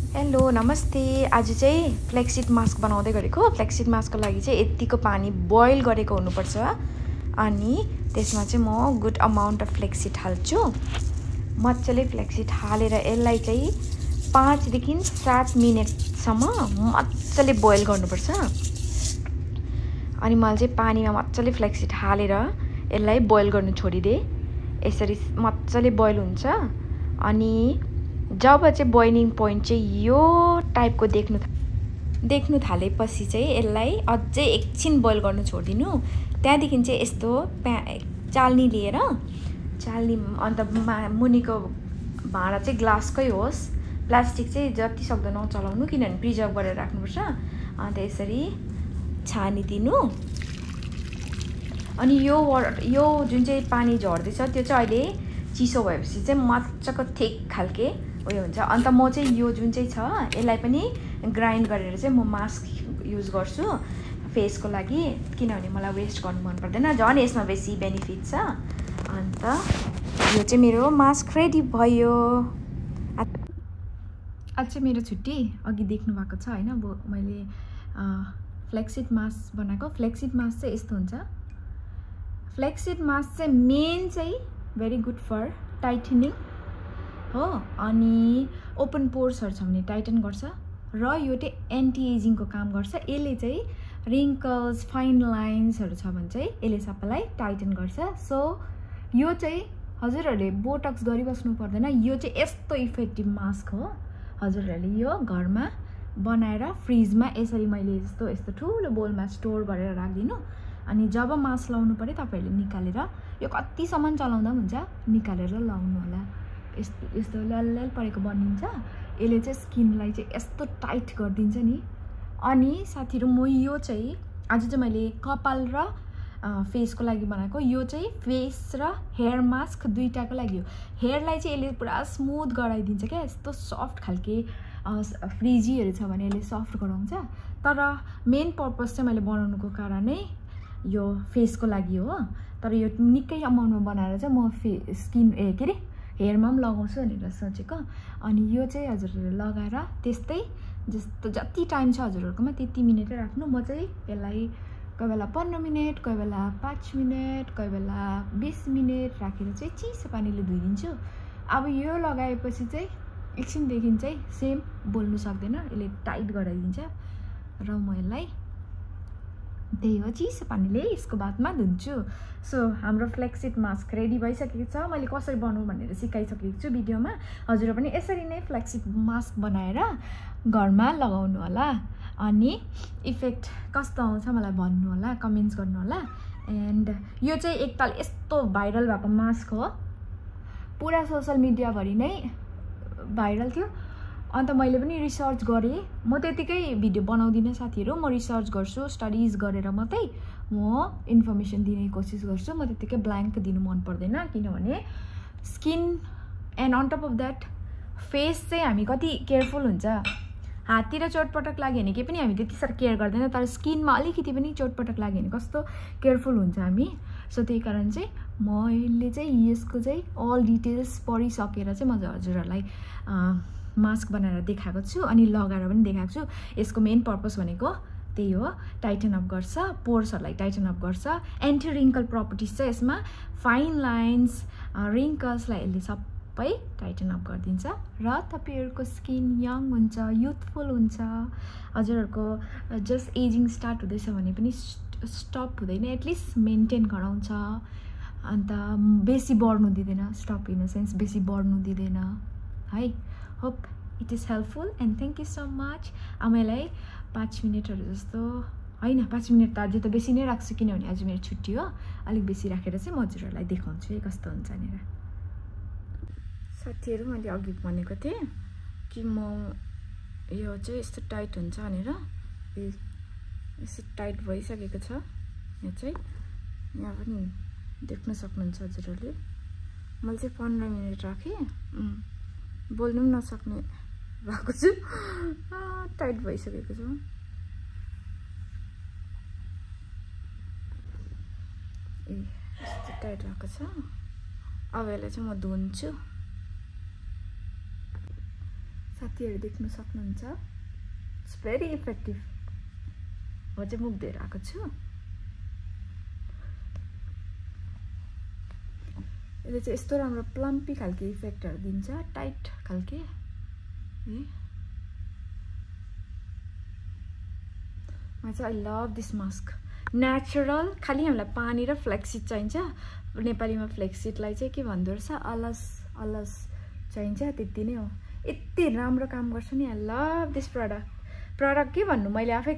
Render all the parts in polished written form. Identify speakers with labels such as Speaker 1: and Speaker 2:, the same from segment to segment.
Speaker 1: Hello नमस्ते। आज चाहिँ फ्लेक्सिड मास्क बनाउँदै गरेको। फ्लेक्सिड मास्कको लागि चाहिँ यतिको पानी बोइल गरेको हुनुपर्छ अनि त्यसमा चाहिँ म गुड अमाउन्ट अफ फ्लेक्सिड हाल्छु। मजाले फ्लेक्सिड हालेर यसलाई चाहिँ 5 देखि 7 मिनेटसम्म मजाले बोइल गर्नुपर्छ। अनि मैले चाहिँ पानीमा मजाले फ्लेक्सिड हालेर यसलाई बोइल गर्नु छोडिदिएँ। यसरी मजाले बोइल हुन्छ अनि जब चाहिँ बोइलिङ पोइन्ट चाहिँ यो टाइपको देख्नु थालेपछि चाहिँ यसलाई अझै एकछिन बोइल गर्नु छोडिदिनु। त्यहाँदेखि चाहिँ यस्तो चाल्नी लिएर अन्त मुनिको भाँडा चाहिँ ग्लासकै होस्, प्लास्टिक चाहिँ जति सक्दो नचलाउनु किनभने प्रिजर्भ गरेर राख्नुपर्छ। अन्त यसरी छानिदिनु। अनि यो जुन चाहिँ पानी झर्दैछ त्यो चाहिँ अहिले चिसो भएपछि चाहिँ मजाको थिक खालके उयो हुन्छ। अन्त म चाहिँ यो जुन चाहिँ छ यसलाई पनि ग्राइन्ड गरेर चाहिँ म मास्क युज गर्छु फेसको लागि, किनभने मलाई वेस्ट गर्नु मन पर्दैन। झन् यसमा बेसी बेनिफिट छ। अन्त यो चाहिँ मेरो मास्क रेडी भयो। आज चाहिँ मेरो छुट्टी अघि देख्नु भएको छ हैन। मैले फ्लेक्सिड मास्क बनाएको। फ्लेक्सिड मास्क चाहिँ यस्तो हुन्छ। फ्लेक्सिड मास्क चाहिँ मेन चाहिँ भेरी गुड फर टाइटनिङ हो, अनि ओपन पोर्सहरू छ भने टाइटन गर्छ र यो चाहिँ एन्टी एजिङको काम गर्छ। यसले चाहिँ रिङ्कल्स, फाइन लाइन्सहरू छ भने चाहिँ यसले सबैलाई टाइटन गर्छ। सो यो चाहिँ हजुरहरूले बोटक्स गरिबस्नु पर्दैन। यो चाहिँ यस्तो इफेक्टिभ मास्क हो। हजुरहरूले यो घरमा बनाएर फ्रिजमा यसरी मैले यस्तो ठुलो बोलमा स्टोर गरेर राखिदिनु। अनि जब मास्क लाउनु पर्यो तपाईँहरूले निकालेर यो कतिसम्म चलाउँदा पनि हुन्छ, निकालेर लाउनु होला। यस्तो ल्याल परेको बनिन्छ। यसले चाहिँ स्किनलाई चाहिँ यस्तो टाइट गरिदिन्छ नि। अनि साथीहरू म यो चाहिँ आज चाहिँ मैले कपाल र फेसको लागि बनाएको। यो चाहिँ फेस र हेयर मास्क दुईटाको लागि हो। हेयरलाई चाहिँ यसले पुरा स्मुथ गराइदिन्छ क्या। यस्तो सफ्ट खालके फ्रिजीहरू छ भने यसले सफ्ट गराउँछ। तर मेन पर्पस चाहिँ मैले बनाउनुको कारणै यो फेसको लागि हो। तर यो निकै अमाउन्टमा बनाएर चाहिँ म हेयरमा पनि लगाउँछु भनेर सोचेको। अनि यो चाहिँ हजुरहरूले लगाएर त्यस्तै जस्तो जति टाइम छ हजुरहरूकोमा त्यति मिनेटै राख्नु। म चाहिँ यसलाई कोही बेला 15 मिनट, कोही बेला 5 मिनट, कोही बेला 20 मिनट राखेर चाहिँ चिसो पानीले धोइदिन्छु। अब यो लगाएपछि चाहिँ एकछिनदेखि चाहिँ सेम बोल्नु सक्दैन, यसले टाइट गराइदिन्छ र म यसलाई त्यही हो चिसो पानीले यसको बादमा धुन्छु। सो हाम्रो फ्लेक्सिड मास्क रेडी भइसकेको छ। मैले कसरी बनाउँ भनेर सिकाइसकेको छु भिडियोमा। हजुर पनि यसरी नै फ्लेक्सिड मास्क बनाएर घरमा लगाउनु होला। अनि इफेक्ट कस्तो आउँछ मलाई भन्नु होला, कमेन्ट्स गर्नु होला। एन्ड यो चाहिँ एकताल यस्तो भाइरल भएको मास्क हो। पुरा सोसल मिडियाभरि नै भाइरल थियो। अन्त मैले पनि रिसर्च गरेँ। म त्यतिकै भिडियो बनाउँदिनँ साथीहरू, म रिसर्च गर्छु, स्टडिज गरेर मात्रै म इन्फर्मेसन दिने कोसिस गर्छु। म त्यतिकै ब्ल्याङ्क दिनु मन पर्दैन, किनभने skin and on top of that face चाहिँ हामी कति केयरफुल हुन्छ। हाततिर चोटपटक लाग्यो भने के पनि हामी त्यति साह्रो केयर गर्दैन, तर स्किनमा अलिकति पनि चोटपटक लाग्यो भने कस्तो केयरफुल हुन्छ हामी। सो त्यही कारण चाहिँ मैले चाहिँ यसको चाहिँ अल डिटेल्स पढिसकेर चाहिँ म हजुरहरूलाई मास्क बनाएर देखाएको छु अनि लगाएर पनि देखाएको छु। यसको मेन पर्पस भनेको त्यही हो, टाइटन अप गर्छ, पोर्सहरूलाई टाइटन अप गर्छ। एन्टी रिङ्कल प्रपर्टिज छ यसमा। फाइन लाइन्स, रिङ्कल्सलाई यसले सबै टाइटन अप गरिदिन्छ र तपाईँहरूको स्किन यङ हुन्छ, युथफुल हुन्छ। हजुरहरूको जस्ट एजिङ स्टार्ट हुँदैछ भने पनि स्टप हुँदैन, एटलिस्ट मेन्टेन गराउँछ। अन्त बेसी बढ्नु दिँदैन, स्टप इन द सेन्स बेसी बढ्नु दिँदैन है। Hope it is helpful and thank you so much. मलाई 5 मिनटहरू जस्तो होइन, 5 मिनट त अझै त बेसी नै राख्छु, किनभने आज मेरो छुट्टी हो। अलिक बेसी राखेर चाहिँ म हजुरहरूलाई देखाउँछु है कस्तो हुन्छ भनेर। साथीहरू मैले अघि भनेको थिएँ कि म यो चाहिँ यस्तो टाइट हुन्छ भनेर। यस्तो टाइट भइसकेको छ। यो चाहिँ यहाँ पनि देख्न सक्नुहुन्छ हजुरहरूले। मैले चाहिँ 15 मिनट राखेँ। बोल्नु पनि नसक्ने भएको छु, टाइट भइसकेको छ। यस्तो टाइट भएको छ। अब यसलाई चाहिँ म धुन्छु। साथीहरु देख्न सक्नुहुन्छ इट्स भेरी इफेक्टिभ म चाहिँ मुख धोएर आएको छु यसले चाहिँ यस्तो राम्रो प्लम्पी खालको इफेक्टहरु दिन्छ टाइट खालके म चाहिँ I love this mask natural खाली हामीलाई पानी र फ्लेक्सिड चाहिन्छ नेपालीमा फ्लेक्सिडलाई चाहिँ के भन्दो रहेछ अलस अलस चाहिन्छ त्यति नै हो यति राम्रो काम गर्छ नि आई लभ दिस प्रडक्ट के भन्नु मैले आफै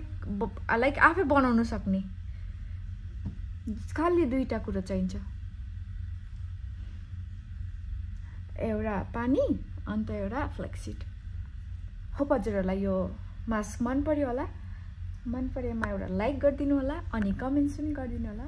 Speaker 1: लाइक आफै बनाउन सक्ने खाली दुईटा कुरा चाहिन्छ एउटा पानी अन्त एउटा फ्लेक्सिड होप हजुरहरुलाई यो मास्क मन पर्यो होला मन परेमा एउटा लाइक गरिदिनु होला अनि कमेन्ट्स पनि गरिदिनु होला